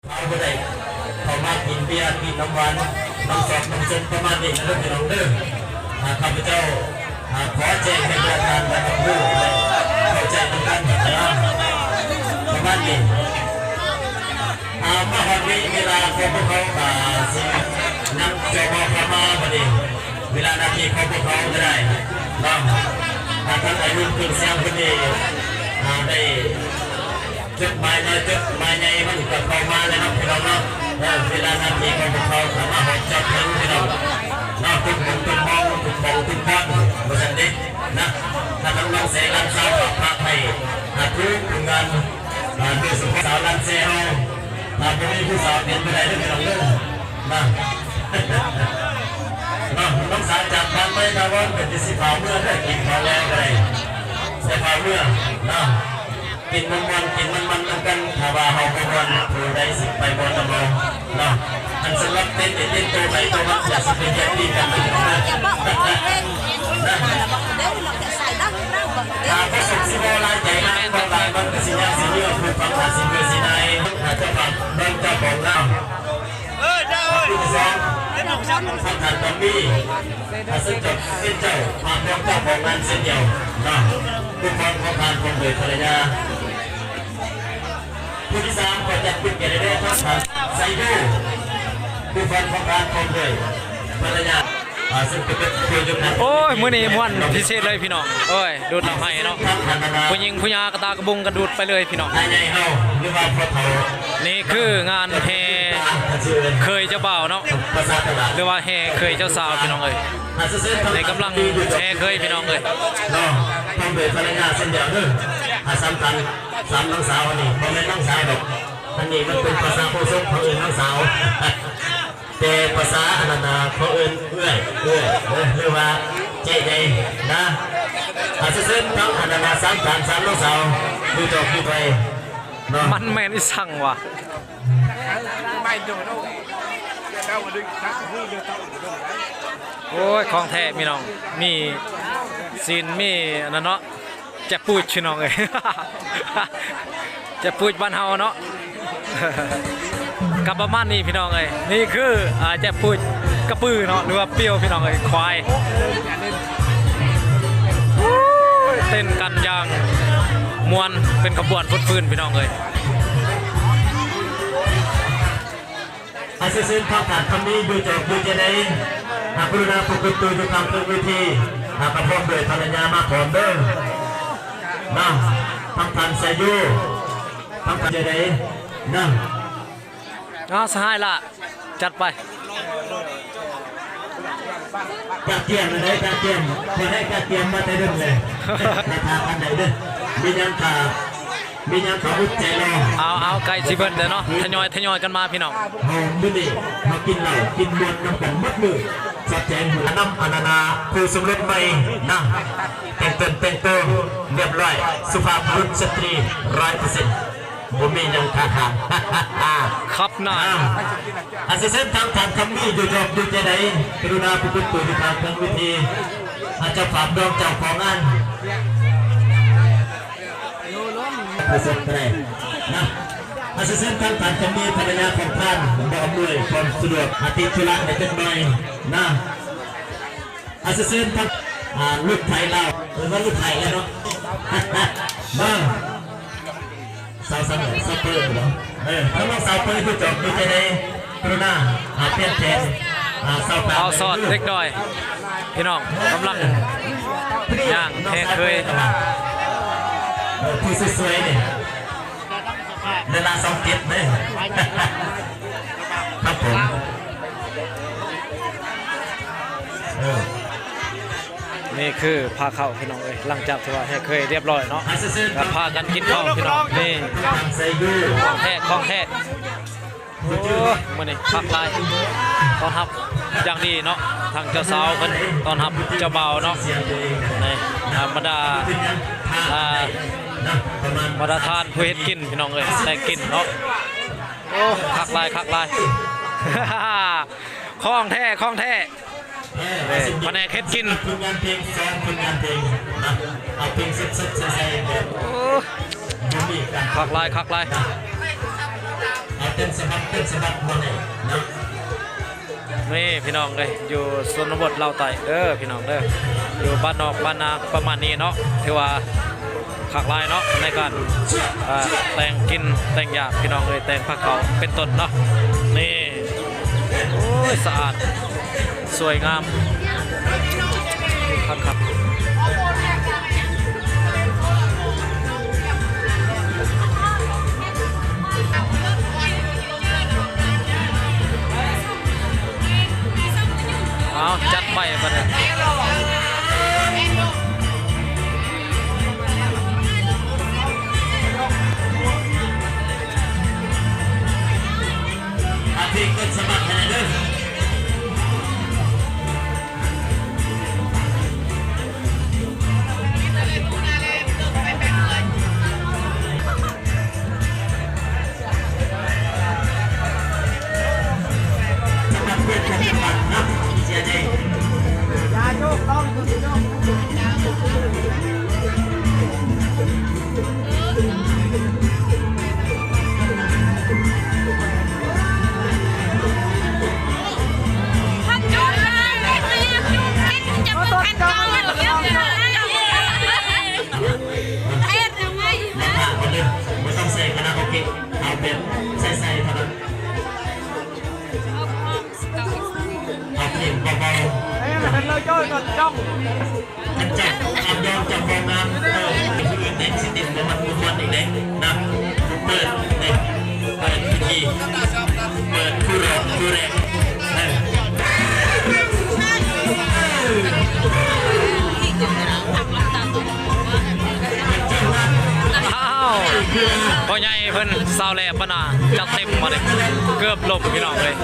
ເຮົາບໍ່ໄດ້ເຂົ້າມາກິນເບຍ ກິນນ້ຳຫວານ ນ້ຳຊອກ ນ້ຳສົ້ມ ປະມານນີ້ນະເດີພີ່ນ້ອງເດີ. ອາ ຂ້າພະເຈົ້າ ອາ ຂໍແຈ້ງໃຫ້ພວກທ່ານໄດ້ຮັບຮູ້ ແລະ ເຂົ້າໃຈນຳກັນນະ ປະມານນີ້. ອາ ມາຮອດນີ້ເວລາຂອງພວກເຮົາກະຊິນຳເຈົ້າບ່າວເຂົ້າມາບັດນີ້ ເວລາໜ້າທີ່ຂອງພວກເຮົາກະໄດ້ເນາະ. ອາ ທາງອາຍຸເຄື່ອງສຽງເພິ່ນນີ້ ອາ ໄດ້ ຈົດໝາຍນ້ອຍ ຈົດໝາຍໃຫຍ່ມັນກະເຂົ້າມາແລ້ວເນາະ ພີ່ນ້ອງເນາະ. ເອີ ເວລາໜ້າທີ່ຂອງພວກເຮົາກະມາຮອດຈອດເຖິງ ພີ່ນ້ອງເນາະ. ທຸກມຸມທຸກໝ່ອງ ທຸກໝ່ອງທຸກບ່ອນ ວ່າຊັ້ນເດະນະ. ທາງນ້ອງແຊ ຫຼານສາວກະຝາກໃຫ້ ອາ ທຸກຄົນງານ ອາ ໂດຍສະເພາະສາວຫຼານແຊເຮົາ ຖ້າບໍ່ມີຜູ້ສາວເປັນບໍ່ໄດ້ເດີ ພີ່ນ້ອງເດີນະ. ເນາະ ນ້ອງສາວຈາກບ້ານໄມ້ທາວອນ ເພິ່ນກະຊິພາເມືອເດີ ກິນເຂົ້າແລງກະໄດ້ ຊິພາເມືອເນາະ. ກິນມ່ວນໆ ກິນມັນໆ ນຳກັນ ຖ້າວ່າເຮົາບໍ່ມ່ວນ ຜູ້ໃດຊິໄປມ່ວນນຳເຮົາເນາະ. ອັນສຳລັບເຕັນນີ້ ເຕັນໂຕໃຜໂຕມັນ ຢ່າຊິໄປບຽດບຽນກັນເດີ. ຖ້າພະສົງຊິບໍ່ຫຼາຍໃຈຫຼາຍ ເວົ້າຫຼາຍມັນກະຊິຍາວຊິເຍືອ ຜູ້ຟັງອາດຊິເບື່ອຊິໜ່າຍ ອາດຈະຟັງເບິ່ງເຈົ້າຂອງລາວ. ເອີ ເຈົ້າເອີຍ ຄົນທີສອງ ສຳຄັນຕ້ອງມີ ອາ ເຊິ່ງຈະເປັນເຈົ້າພາບຂອງເຈົ້າຂອງງານເຊັ່ນດຽວເນາະ ຜູ້ຄອງຂອງທ່ານພ້ອມດ້ວຍພັນລະຍາ. ຜູ້ທີສາມ ຂໍຈັດເປັນກຽດໃຫ້ແດ່ທ່ານໄຊໂຍ ຜູ້ຄອງຂອງທ່ານພ້ອມດ້ວຍພັນລະຍາ ອາ ເຊິ່ງຈະເປັນຜູ້ຍົກ ໂອ້ຍ ມື້ນີ້ມ່ວນພິເສດເລີຍພີ່ນ້ອງເອີຍ. ດູດເອົາໄຫ້ເນາະ ຜູ້ຍິງຜູ້ຍາກະຕາກະບຸງກະດູດໄປເລີຍພີ່ນ້ອງ. ນີ້ຄືງານແຫ່ເຂີຍເຈົ້າບ່າວເນາະ ຫຼືວ່າແຫ່ເຂີຍເຈົ້າສາວພີ່ນ້ອງເອີຍ. ນີ້ກຳລັງແຫ່ເຂີຍພີ່ນ້ອງເອີຍ. ເນາະ ພ້ອມດ້ວຍພັນລະຍາເຊັ່ນດຽວເດີ. ອາ ສຳຄັນ ສາມນ້ອງສາວອັນນີ້ ບໍ່ແມ່ນນ້ອງສາວດອກ ອັນນີ້ມັນເປັນພາສາໂຄສົກ ເຂົາເອີ້ນນ້ອງສາວ. ແຕ່ພາສາອັນນັ້ນນະ ເຂົາເອີ້ນເອື້ອຍ ເອື້ອຍ ເອີ ຫຼືວ່າເຈ້ໃຫຍ່ນະ. ອາ ເຊີນທັງອັນນັ້ນນະ ສາມທ່ານ ສາມນ້ອງສາວ ຢູ່ຈອກຢູ່ໄກເນາະ. ມັນແມ່ນອີ່ສັງວະ? ໂອ້ຍ ຂອງແທ້ພີ່ນ້ອງ ມີຊີ້ນ ມີອັນນັ້ນເນາະ. ແຈບປູດພີ່ນ້ອງເອີຍ ແຈບປູດບ້ານເຮົາເນາະ. ກະປະມານນີ້ພີ່ນ້ອງເອີຍ. ນີ້ຄື ອາ ແຈບປູດກະປືເນາະ ຫຼືວ່າປ່ຽວພີ່ນ້ອງເອີຍ ຄວາຍ. ເຕັ້ນກັນຢ່າງມ່ວນ ເປັນຂະບວນຟົດຟື້ນພີ່ນ້ອງເອີຍ. ອາ ເຊີນທາງທ່ານຄຳມີຢູ່ຈອກຢູ່ເຈໃດ ອາ ກະລຸນາປາກົດໂຕຢູ່ຂ້າງເທິງເວທີ ອາ ກະພ້ອມດ້ວຍພັນລະຍາມາພ້ອມເດີນະ. ທາງທ່ານໄຊໂຍ ທາງທ່ານເຈໃດນະ. ເອົາ ສະຫາຍລະ ຈັດໄປ. ກະກຽມໄດ້ ກະກຽມ ບໍ່ໄດ້ກະກຽມມາແຕ່ດົນແລ້ວ ມາຖ້າອັນໃດເດີ ມີຫຍັງກະ ມີຫຍັງກະອົດໃຈລໍ. ເອົາ ເອົາ ໃກ້ຊິເບິດແລ້ວເນາະ ທະຍອຍ ທະຍອຍກັນມາພີ່ນ້ອງ. ເຮົາມື້ນີ້ມາກິນເຫຼົ້າກິນມ່ວນນຳກັນໝົດມື້ ສະແຈງນຳອັນນານາຄູ່ສົມລົດໃໝ່ນະ ແຕ່ງຕົນແຕ່ງໂຕຮຽບຮ້ອຍ ສຸພາບບຸລຸດສະຕຣີຮ້ອຍເປີເຊັນ. ບໍ່ມີຫຍັງຄ້າງຄາ. ຄັບນາຍ ອາ ອາ ຊິເຊີນທາງທ່ານຄຳມີຢູ່ຈອກຢູ່ເຈໃດ ກະລຸນາປາກົດໂຕຢູ່ຂ້າງເທິງເວທີ ອາ ເຈົ້າພາບດອງເຈົ້າຂອງງານ ປະສົບກະໄດ້ນະ. ອາ ຊິເຊີນທາງທ່ານຄຳມີພັນລະຍາຂອງທ່ານ ບໍ່ອຳນວຍຄວາມສະດວກ ອາ ຕິດທຸລະໄດ້ຈັກໜ້ອຍນະ. ອາ ຊິເຊີນທັງ ອາ ລູກໄພລາວ ເອີ້ນວ່າລູກໄພແລ້ວເນາະ ເອີ ສາວສຳເນີ ສາວເປີເນາະ ເອີ ທາງນ້ອງສາວເປີຢູ່ຈອກຢູ່ເຈໃດ ກະລຸນາ ອາ ປ່ຽນແປງ ອາ ສາວກາງ ເອົາສອດເດັກນ້ອຍ ພີ່ນ້ອງກຳລັງຍ່າງແຫ່ເຂີຍ ເອີ ຜູ້ສວຍໆນີ້ ເວລາຊາວເຈັດເດ້ ຄັບຜົມ ເອີ ນີ້ຄືພາເຂົ້າພີ່ນ້ອງເອີຍ ຫຼັງຈາກທີ່ວ່າແຫ່ເຂີຍຮຽບຮ້ອຍເນາະ ກະພາກັນກິນເຂົ້າພີ່ນ້ອງ. ນີ້ຂອງແທ້ ຂອງແທ້. ໂອ້ ມື້ນີ້ຄັກຫຼາຍ ຕ້ອນຮັບຢ່າງດີເນາະ ທາງເຈົ້າສາວເພິ່ນຕ້ອນຮັບເຈົ້າບ່າວເນາະ ໃນ ອາ ບັນດາ ອາ ບັນດາທ່ານຜູ້ເຮັດກິນພີ່ນ້ອງເອີຍ ແຕ່ງກິນເນາະ. ໂອ້ ຄັກຫຼາຍ ຄັກຫຼາຍ ຂອງແທ້ ຂອງແທ້ ເອີ ພະແນກເຮັດກິນ ຜົນງານເພງ ສອງຜົນງານເພງນະ ເອົາເພງສົດໆໃສໆ ໂອ້ ຄັກຫຼາຍ ຄັກຫຼາຍ ເອົາ ເປັນສະບັດ ເປັນສະບັດບໍ່ແນ່ເນາະ. ນີ້ພີ່ນ້ອງເອີຍ ຢູ່ຊົນນະບົດລາວໃຕ້ເດີພີ່ນ້ອງເດີ ຢູ່ບ້ານນອກບ້ານນາປະມານນີ້ເນາະ ຖືວ່າຄັກຫຼາຍເນາະ ໃນການ ເອີ ແຕ່ງກິນແຕ່ງຢາກພີ່ນ້ອງເອີຍ ແຕ່ງພາເຂົ້າເປັນຕົ້ນເນາະ. ນີ້ ໂອ້ຍ ສະອາດ ສວຍງາມຄັກໆ. ເອົາ ຈັດໄປບັດນີ້. ອາ ເພງຕົ້ນສະໝັກໃຫ້ແດ່ເດີ. ບໍ່ຕ້ອງໃສ່ຄະນະໂອເຄ ເອົາແບບໃສໆເທົ່ານັ້ນ. ເອົາເພງເບົາໆ ເອີ ເພິ່ນເລີຍຈ້ອຍກ່ອນຈ້ອງ ເຈົ້າ ອາບນ້ຳເຈົ້າຂອງງານ ເອີ ຄືເຕັມຊິເຕັມບໍ່ມັນບໍ່ມ່ວນອີກເດ້ນະ. ເປີດເດ້ ເປີດພິທີ ເປີດຄູ່ຮອກຄູ່ແຮກ ເອີ. ອ້າວ ພໍ່ໃຫຍ່ເພິ່ນ ຊາວແລ້ວປະນາ ຈັດເຕັມມາເດ້ ເກືອບລົ້ມພີ່ນ້ອງເອີຍ.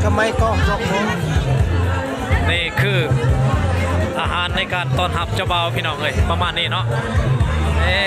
ກະໄມ້ກອງດອກໂມ. ນີ້ຄືອາຫານໃນການຕ້ອນຮັບເຈົ້າບ່າວພີ່ນ້ອງເອີຍ ປະມານນີ້ເນາະ ເອີ.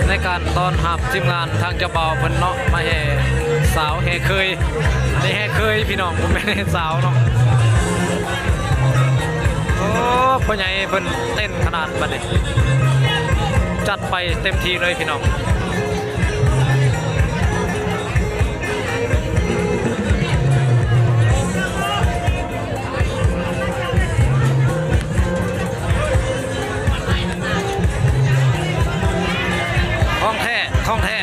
ໃນການຕ້ອນຮັບທີມງານທາງເຈົ້າບ່າວເພິ່ນເນາະ ມາແຫ່ສາວແຫ່ເຂີຍ ນີ້ແຫ່ເຂີຍພີ່ນ້ອງ ບໍ່ແມ່ນແຫ່ສາວເນາະ. ໂອ້ ພໍ່ໃຫຍ່ເພິ່ນເຕັ້ນຂະໜາດບັດນີ້ ຈັດໄປເຕັມທີ່ເລີຍພີ່ນ້ອງ. ໃ ຂອງແທ້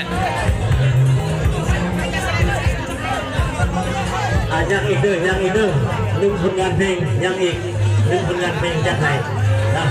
ອ່າ ຍັງອີກເດີ ຍັງອີກເດີ ໜຶ່ງຜົນງານເພງ ຍັງອີກໜຶ່ງຜົນງານເພງ ຈັດໃຫ້ນະ.